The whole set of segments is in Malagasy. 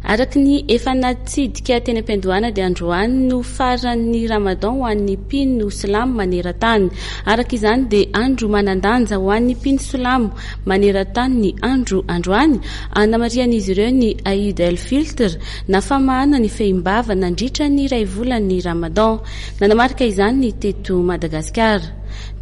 Araka ny efa natsidika teny am-piandohana dia androany no faran'ny Ramadan ho an'ny mpino silamo maneran-tany. Araka izany dia andro manan-danja ho an'ny mpino silamo maneran-tany ny andro androany, anamarihan'izy ireo ny Aïd El Filtr na famahana ny fehim-bava nandritra ny iray volan'ny Ramadan. Nanamarika izany ny teto Madagasikara.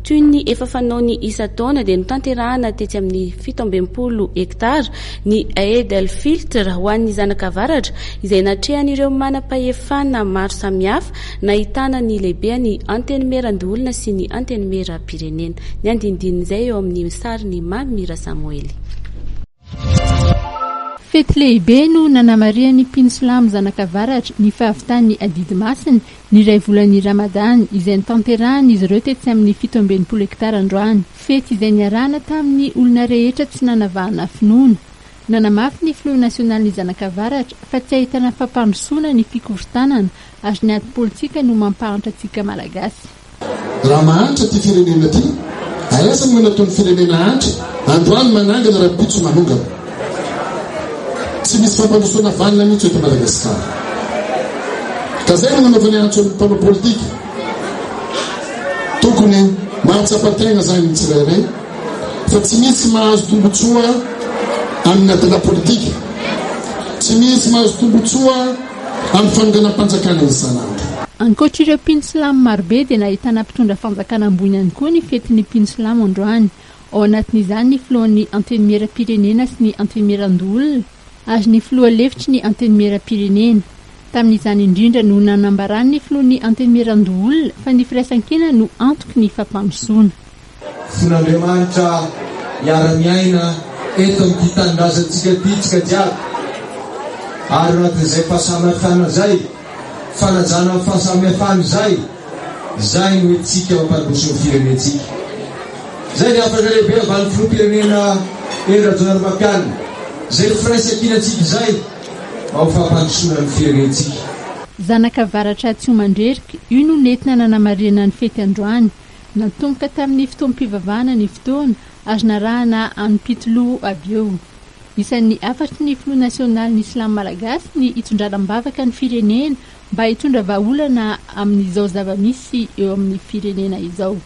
Toy ny efa fanaony isan-taona dia notanterahana tetsy amin'ny 67 hektara ny Aid El Filtre ho an'ny zanak'avaratra izay natrehan'ireo manam-pahefana maro samihafa nahitana ny lehibean'ny Antenimierandoholona sy ny Antenimieram-pirenena. Ny andinindin'izay eo amin'ny sarin'i Mamy Rasamoely. Fety lehibe no nanamarihan'ny mpino silamo zanak'avaratra ny fahavitan'ny adidy masina ny iray volan'ny Ramadany izay notanterahan'izy ireo tetsy amin'ny 67 hektara androany. Fety izay niarahana tamin'ny olona rehetra tsy nanavahana finoana. Nanamafy ny filoha nasionalin'ny zanak'avaratra fa tsy ahitana fampandrosoana ny fikorontanana ary ny ady politika no mampahantra antsika Malagasy. Raha mahantra ity firenena ity, aiza no nataon'ny firenena hahantra? Androany manangana, rahampitso manongana. Tsy misy fampandrosoana vanona mihitsy eto Madagasikara. Ka zay no nanaovany antso amin'ny mpanao politika. Tokony mahatsapa tegna zany ny tsirairay fa tsy misy mahazo tombotsoa amin'ny adala politika. Tsy misy mahazo tombotsoa amin'ny fanonganam-panjakana isan'andro. Ankoatra ireo mpino silamo marobe dia nahitana mpitondra fanjakana ambony ihany koa ny fetin'ny mpino silamo androany. Ao anatin'izany ny filohan'ny Antenimierampirenena sy ny Antenimierandoholona ary ny filoha lefitry ny Antenimierampirenena. Tamin'izany indrindra no nanambaran'ny filohan'ny Antenimierandoholona fa ny firaisankina no antoky ny fampandrosoana. Fon'Andriamanitra hiara-miaina eto amin'ity tanindrazantsika ity tsika jiaby ary anatin'izay fahasamihafana izay, fanajana ny fahasamihafana izay, izay no entintsika mampandroso ny firenentsika. Izay ny hafatra lehibe avy any Filoham-pirenena Hery Rajaonarimampianina, izay firaisankinantsika izay mba ho fampandrosoana ny firenentsika. Zanak'Avaratra Tsiomandrerika, io no nentina nanamarihana ny fety androany. Natomboka tamin'ny fotoam-pivavahana ny fotoana ary narahana anim-pitoloha avy eo. Isan'ny hafatry ny filoha nasionalin'ny Silamo Malagasy ny hitondrana am-bavaka ny firenena mba hitondra vahaolana amin'izao zava-misy eo amin'ny firenena izao.